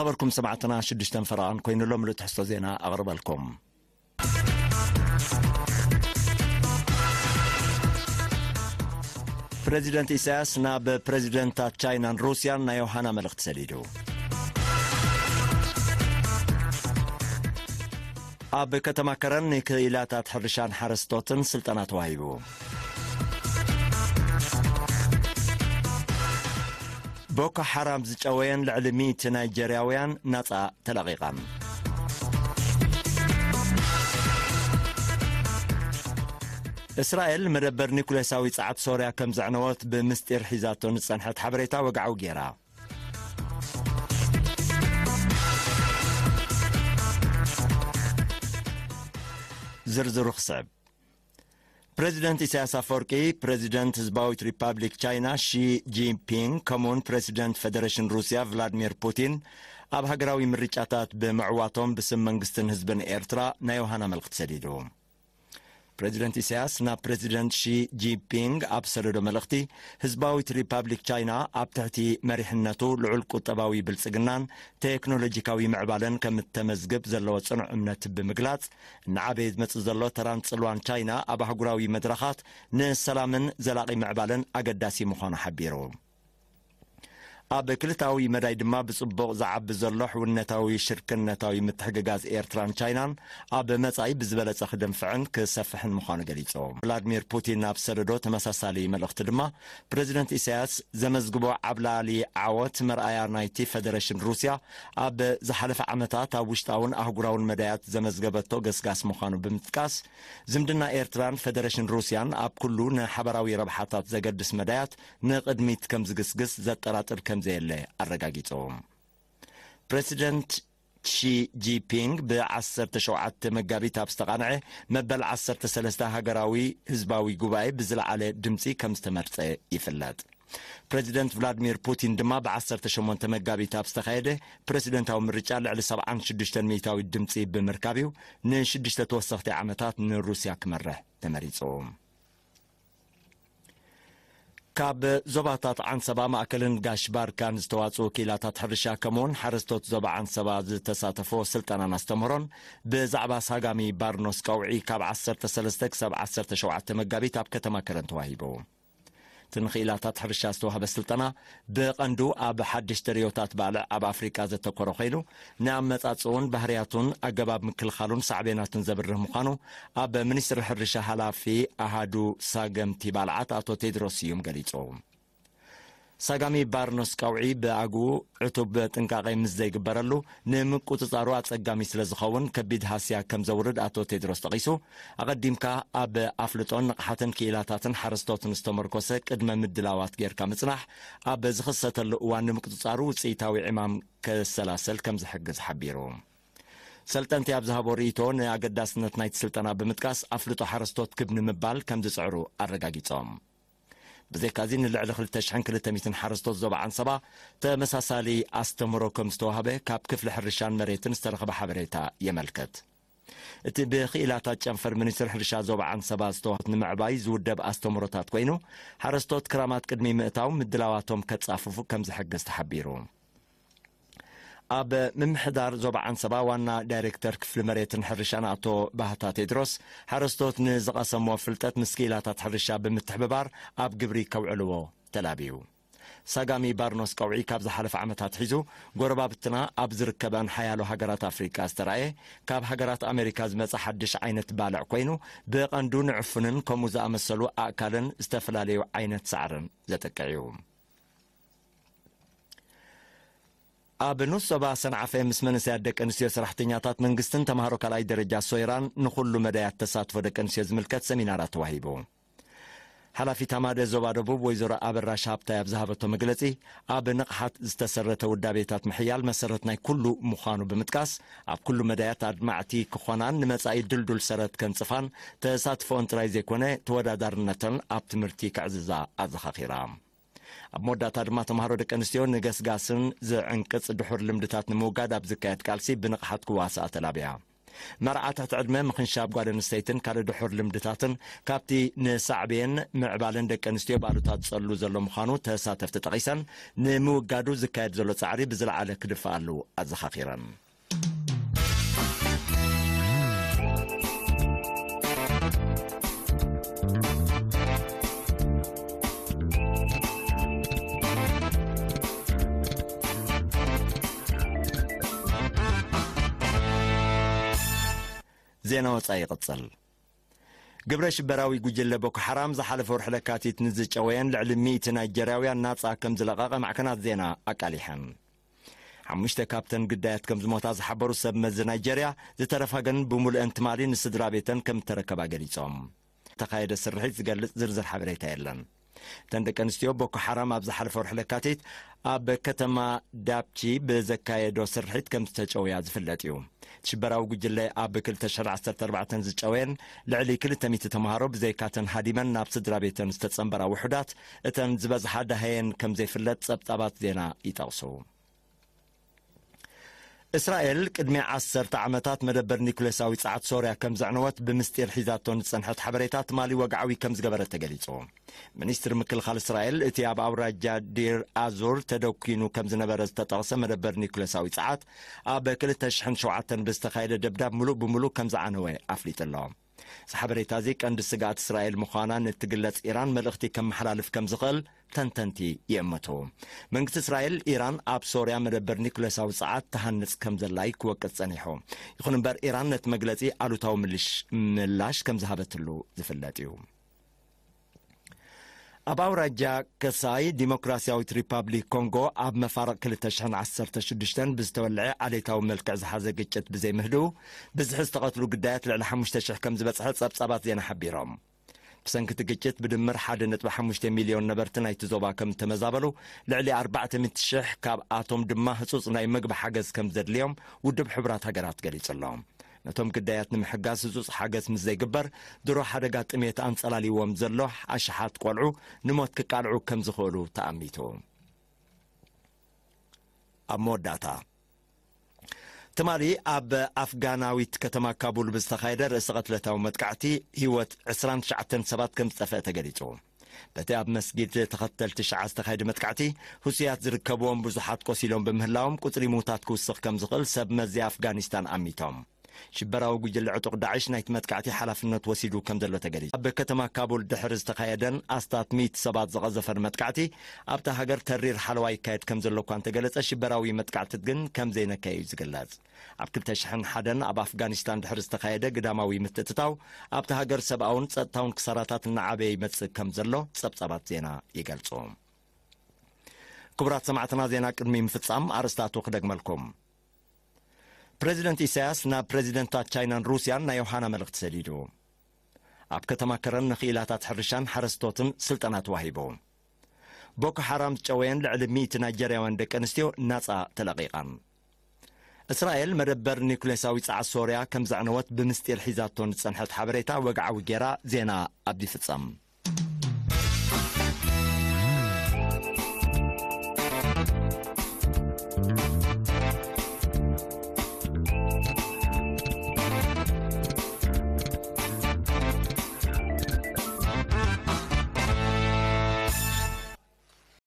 ነበርኩም ሰማዕትና ሽዱሽተን ፈረቓን ኮይኑ ኣሎ ምሉእ ትሕዝቶ ዜና ኣቕርበልኩም። ፕረዚደንት ኢሳያስ ናብ ፕረዚደንታት ቻይናን ሩስያን ናይ ዮሃና መልእኽቲ ሰዲዱ። ኣብ ከተማ ከረን ንክኢላታት ሕርሻን ሓረስቶትን ስልጠና ተዋሂቡ። ቦኮ ሓራም ዝጨወየን ልዕሊ ሚእቲ ናይጀርያውያን ናጻ ተለቒቐን። እስራኤል መደበር ኒኩሌሳዊ ጸዓት ሶርያ ከም ዘዕነወት ብምስጢር ሒዛቶ ንጸንሐት ሓበሬታ ወግዓዊ ጌራ። ዝርዝሩ ክስዕብ። ፕረዚደንት ኢሳያስ ኣፈወርቂ፣ ፕረዚደንት ህዝባዊት ሪፓብሊክ ቻይና ሺ ጂንፒንግ፣ ከምኡውን ፕረዚደንት ፈደረሽን ሩስያ ቭላድሚር ፑቲን ኣብ ሃገራዊ ምርጫታት ብምዕዋቶም ብስም መንግስትን ህዝብን ኤርትራ ናይ ዮሃና መልእኽቲ ሰዲዱ። ፕረዚደንት ኢሳያስ ናብ ፕረዚደንት ሺ ጂንፒንግ ኣብ ሰደዶ መልእኽቲ፣ ህዝባዊት ሪፓብሊክ ቻይና ኣብ ትሕቲ መሪሕነቱ ልዑል ቁጠባዊ ብልጽግናን ቴክኖሎጂካዊ ምዕባለን ከም እተመዝግብ ዘለዎ ጽኑዕ እምነት ብምግላጽ፣ እናዓበየ ዝመጽእ ዘሎ ተራን ጽልዋን ቻይና ኣብ ኣህጉራዊ መድረኻት ንሰላምን ዘላቒ ምዕባለን ኣገዳሲ ምዃኑ ሓቢሩ። ኣብ ክልታዊ መዳይ ድማ ብጽቡቕ ዝዓቢ ዘሎ ሕውነታዊ ሽርክነታዊ ምትሕግጋዝ ኤርትራን ቻይናን ኣብ መጻኢ ብዝበለጸ ክድንፍዕን ክሰፍሕን ምዃኑ ገሊጹ። ቭላድሚር ፑቲን ኣብ ሰደዶ ተመሳሳሊ መልእኽቲ ድማ፣ ፕረዚደንት ኢሳያስ ዘመዝግቦ ዓብላሊ ዓወት መርኣያ ናይቲ ፈደረሽን ሩስያ ኣብ ዝሓለፈ ዓመታት ኣብ ውሽጣውን ኣህጉራውን መዳያት ዘመዝገበቶ ገስጋስ ምዃኑ ብምጥቃስ፣ ዝምድና ኤርትራን ፈደረሽን ሩስያን ኣብ ኩሉ ንሓበራዊ ረብሓታት ዘገድስ መዳያት ንቕድሚት ከም ዝግስግስ ዘጠራጥር ከም ዘየለ ኣረጋጊጹ። ፕረሲደንት ሺ ጂንፒንግ ብ ዓሰርተ ሸውዓተ መጋቢት ኣብ ዝተቓንዐ መበል ዓሰርተ ሰለስተ ሃገራዊ ህዝባዊ ጉባኤ ብዝለዓለ ድምጺ ከም ዝተመርጸ ይፍለጥ። ፕረዚደንት ቭላድሚር ፑቲን ድማ ብ ዓሰርተ ሸሞንተ መጋቢት ኣብ ዝተኻየደ ፕረሲደንታዊ ምርጫ ልዕሊ ሰብዓን ሽዱሽተን ሚእታዊት ድምጺ ብምርካብ እዩ ንሽዱሽተ ተወሰኽቲ ዓመታት ንሩስያ ክመርሕ ተመሪጹ። ካብ ዞባታት ዓንሰባ፣ ማእከልን ጋሽ ባርካን ዝተዋጽኡ ክኢላታት ሕርሻ፣ ከምኡውን ሓረስቶት ዞባ ዓንሰባ ዝተሳተፎ ስልጠናን ኣስተምህሮን ብዛዕባ ሳጋሚ ባርኖስ ቀውዒ ካብ ዓሰርተ ሰለስተ ክሳብ ዓሰርተ ሸውዓተ መጋቢት ኣብ ከተማ ከረን ተዋሂቡ። እቲ ንክኢላታት ሕርሻ ዝተዋህበ ስልጠና ብቐንዱ ኣብ ሓድሽ ተርእዮታት ባልዕ ኣብ ኣፍሪቃ ዘተኮረ ኮይኑ፣ ንኣመጻጽኡን ባህርያቱን ኣገባብ ምክልኻሉን ሳዕቤናቱን ዘብርህ ምዃኑ ኣብ ሚኒስትሪ ሕርሻ ሓላፊ ኣሃዱ ሳገምቲ ባልዓት ኣቶ ቴድሮስ ስዩም ገሊጹ። ሳጋሚ ባርኖስ ቀውዒ ብኣግኡ ዕቱብ ጥንቃቄ ምስ ዘይግበረሉ ንምቁጽጻሩ ኣጸጋሚ ስለ ዝኸውን ከቢድ ሃስያ ከም ዘውርድ ኣቶ ቴድሮስ ጠቒሱ፣ ኣቐዲምካ ኣብ ኣፍልጦን ንቕሓትን ክኢላታትን ሓረስቶትን ዝተመርኮሰ ቅድመ ምድላዋት ጌርካ ምጽናሕ ኣብ ዝኽሰተሉ እዋን ንምቁጽጻሩ ውጽኢታዊ ዕማም ከሰላሰል ከም ዝሕግዝ ሓቢሩ። ሰልጠንቲ ኣብ ዝሃቦ ርእይቶ ንኣገዳስነት ናይቲ ስልጠና ብምጥቃስ ኣፍልጦ ሓረስቶት ክብ ንምባል ከም ዝጽዕሩ ኣረጋጊጾም። ብዘይካዚ ንልዕሊ ክልተ ሽሕን ክልተ ሚእትን ሓረስቶት ዞባ ዓንሰባ ተመሳሳሊ ኣስተምህሮ ከም ዝተዋህበ ካብ ክፍሊ ሕርሻን መሬትን ዝተረኸበ ሓበሬታ የመልክት። እቲ ብክኢላታት ጨንፈር ሚኒስትሪ ሕርሻ ዞባ ዓንሰባ ዝተዋህበት ንምዕባይ ዝውደብ ኣስተምህሮታት ኮይኑ፣ ሓረስቶት ክራማት ቅድሚ ምእታው ምድላዋቶም ከጻፍፉ ከም ዝሕግዝ ተሓቢሩ። ኣብ ምምሕዳር ዞባ ዓንሰባ ዋና ዳይሬክተር ክፍሊ መሬትን ሕርሻን ኣቶ ባህታ ቴድሮስ፣ ሓረስቶት ንዝቐሰምዎ ፍልጠት ምስ ክኢላታት ሕርሻ ብምትሕብባር ኣብ ግብሪ ከውዕልዎ ተላብዩ። ሳጋሚ ባርኖስ ቀውዒ ካብ ዝሓለፈ ዓመታት ሒዙ ጎረባብትና ኣብ ዝርከበን ሓያሎ ሃገራት ኣፍሪቃ ዝተራእየ፣ ካብ ሃገራት ኣሜሪካ ዝመጸ ሓድሽ ዓይነት ባልዕ ኮይኑ፣ ብቐንዱ ንዕፉንን ከምኡ ዝኣመሰሉ ኣእካልን ዝተፈላለዩ ዓይነት ሳዕርን ዘጥቅዕ እዩ። ኣብ ንኡስ ዞባ ሰንዓፈ ምስ መንእሰያት ደቂ ኣንስትዮ ሰራሕተኛታት መንግስትን ተምሃሮ ካልኣይ ደረጃ ሶይራን ንኹሉ መዳያት ተሳትፎ ደቂ ኣንስትዮ ዝምልከት ሰሚናራት ተዋሂቡ። ሓላፊት ሃማደ ዞባ ደቡብ ወይዘሮ ኣበራሽ ሃብታይ ኣብ ዝሃበቶ መግለጺ፣ ኣብ ንቕሓት ዝተሰረተ ውዳቤታት ምሕያል መሰረት ናይ ኩሉ ምዃኑ ብምጥቃስ፣ ኣብ ኩሉ መዳያት ኣድማዕቲ ክኾናን ንመጻኢ ድልዱል ሰረት ከንጽፋን ተሳትፎኦን ጥራይ ዘይኮነ ተወዳዳርነተን ኣብ ትምህርቲ ክዕዝዛ ኣዘኻኺራ። ኣብ መወዳእታ ድማ ተምሃሮ ደቂ ኣንስትዮ ንገስጋስን ዝዕንቅጽ ድሑር ልምድታት ንምውጋድ ኣብ ዝካየድ ቃልሲ ብንቕሓት ክዋስኣ ተላብያ። መርዓ ትሕቲ ዕድመ፣ ምኽንሻብ ጓል ኣንስተይትን ካልእ ድሑር ልምድታትን ካብቲ ንሳዕቤን ምዕባለን ደቂ ኣንስትዮ ብኣሉታ ዝጸሉ ዘሎ ምዃኑ ተሳተፍቲ ጠቒሰን፣ ንምውጋዱ ዝካየድ ዘሎ ጻዕሪ ብዝለዓለ ክድፋኣሉ ኣዘኻኺረን። ዜና ወጻኢ ይቕጽል። ግብረ ሽበራዊ ጉጅለ ቦኮ ሓራም ዝሓለፈ ወርሒ ለካቲት ንዝጨወየን ልዕሊ ሚእቲ ናይጀርያውያን ናጻ ከም ዝለቐቐ ማዕከናት ዜና ኣቃሊሐን። ሓሙሽተ ካብተን ግዳያት ከም ዝሞታ ዝሓበሩ ሰብ መዚ ናይጀርያ፣ ዝተረፋ ግን ብምሉእን ትማሊ ንስድራ ቤተን ከም እተረከባ ገሊጾም። እተኻየደ ስርሒት ዝገልጽ ዝርዝር ሓበሬታ የለን። እተን ደቂ ኣንስትዮ ቦኮ ሓራም ኣብ ዝሓለፈ ወርሒ ለካቲት ኣብ ከተማ ዳፕቺ ብዘካየዶ ስርሒት ከም ዝተጨውያ ዝፍለጥ እዩ። እቲ ሽበራዊ ጉጅለ ኣብ ክልተ ሽሕን ዓሰርተ ኣርባዕተን ዝጨወየን ልዕሊ ክልተ ሚእቲ ተምሃሮ ብዘይካተን ሃዲመን ናብ ስድራ ቤተን ዝተጸንበራ ውሑዳት፣ እተን ዝበዝሓ ደሃየን ከም ዘይፍለጥ ጸብጻባት ዜና ይጠቕሱ። እስራኤል ቅድሚ ዓሰርተ ዓመታት መደበር ኒኩሌሳዊ ጸዓት ሶርያ ከም ዘዕነወት ብምስጢር ሒዛቶ ንዝጸንሐት ሓበሬታ ትማሊ ወግዓዊ ከም ዝገበረት ተገሊጹ። ሚኒስትሪ ምክልኻል እስራኤል እቲ ኣብ ኣውራጃ ዲር ኣዙር ተደኲኑ ከም ዝነበረ ዝተጠቕሰ መደበር ኒኩሌሳዊ ጸዓት ኣብ ክልተ ሽሕን ሸውዓተን ብዝተኻየደ ደብዳብ ምሉእ ብምሉእ ከም ዝዓነወ ኣፍሊጡ ኣሎ። እዚ ሓበሬታ እዚ ቀንዲ ስግኣት እስራኤል ምዃና ንትግለጽ ኢራን መልእኽቲ ከመሓላልፍ ከም ዝኽእል ተንተንቲ ይእምቱ። መንግስቲ እስራኤል፣ ኢራን ኣብ ሶርያ መደበር ኒኩሌሳዊ ጸዓት ትሃንጽ ከም ዘላ እዩ ክወቅስ ጸኒሑ። ይኹን እምበር፣ ኢራን ነቲ መግለጺ ኣሉታዊ ምልሽ-፣ ምላሽ ከም ዝሃበትሉ ዝፍለጥ እዩ። ኣብ ኣውራጃ ከሳይ ዲሞክራሲያዊት ሪፓብሊክ ኮንጎ ኣብ መፋርቕ ክልተ ሽሕን ዓሰርተ ሽዱሽተን ብዝተወልዐ ዓሌታዊ መልክዕ ዝሓዘ ግጭት ብዘይምህድኡ፣ ብዝሒ ዝተቐትሉ ግዳያት ልዕሊ ሓሙሽተ ሽሕ ከም ዝበጽሐ ጸብጻባት ዜና ሓቢሮም። ብሰንኪ እቲ ግጭት ብድምር ሓደ ነጥቢ ሓሙሽተ ሚልዮን ነበርቲ ናይቲ ዞባ ከም እተመዛበሉ፣ ልዕሊ ኣርባዕተ ሚእቲ ሽሕ ካብኣቶም ድማ ህጹጽ ናይ መግቢ ሓገዝ ከም ዘድልዮም ውድብ ሕቡራት ሃገራት ገሊጹ ኣሎ። ነቶም ግዳያት ንምሕጋዝ ህጹጽ ሓገዝ ምስ ዘይግበር፣ ድሮ ሓደጋ ጥሜት ኣንጸላልይዎም ዘሎ ኣሽሓት ቆልዑ ንሞት ክቃልዑ ከም ዝኽእሉ ተኣሚቱ። ኣብ መወዳእታ፣ ትማሊ ኣብ ኣፍጋናዊት ከተማ ካቡል ብዝተኻየደ ርእሰ ቅትለታዊ መጥቃዕቲ፣ ህይወት ዕስራን ትሽዓተን ሰባት ከም ዝጠፍአ ተገሊጹ። በቲ ኣብ መስጊድ ተኸተልቲ ሽዓ ዝተኻየደ መጥቃዕቲ፣ ሁሲያት ዝርከብዎም ብዙሓት ቆሲሎም ብምህላዎም፣ ቁጽሪ ምዉታት ክውስኽ ከም ዝኽእል ሰብ መዚ ኣፍጋኒስታን ኣሚቶም። ሽበራዊ ጉጅለ ዕጡቕ ዳዕሽ ናይቲ መጥቃዕቲ ሓላፍነት ወሲዱ ከም ዘሎ ተገሊጹ። ኣብ ከተማ ካቡል ድሕሪ ዝተኻየደን ኣስታት ሚእቲ ሰባት ዝቐዘፈን መጥቃዕቲ፣ ኣብታ ሃገር ተሪር ሓለዋ ይካየድ ከም ዘሎ እኳ እንተገለጸ፣ ሽበራዊ መጥቃዕቲ ግን ከም ዘይነከየ እዩ ዝግለጽ። ኣብ ክልተ ሽሕን ሓደን ኣብ ኣፍጋኒስታን ድሕሪ ዝተኻየደ ግዳማዊ ምትእትታው፣ ኣብታ ሃገር ሰብኣውን ጸጥታውን ክሳራታት እናዓበየ ይመጽእ ከም ዘሎ ጸብጻባት ዜና ይገልጹ። ክቡራት ሰማዕትና፣ ዜና ቅድሚ ምፍጻም ኣርእስታቱ ክደግመልኩም። ፕረዚደንት ኢሳያስ ናብ ፕረዚደንታት ቻይናን ሩስያን ናይ ዮሃና መልእኽቲ ሰዲዱ። ኣብ ከተማ ከረን ንኽኢላታት ሕርሻን ሓረስቶትን ስልጠና ተዋሂቡ። ቦኮ ሓራም ዝጨወየን ልዕሊ ሚእቲ ናይጀርያውያን ደቂ ኣንስትዮ ናጻ ተለቒቓን። እስራኤል መደበር ኒኩሌሳዊ ጸዓት ሶርያ ከም ዘዕነወት ብምስጢር ሒዛቶ ንዝጸንሐት ሓበሬታ ወግዓዊ ጌራ ዜና ኣብዚ ይፍጸም።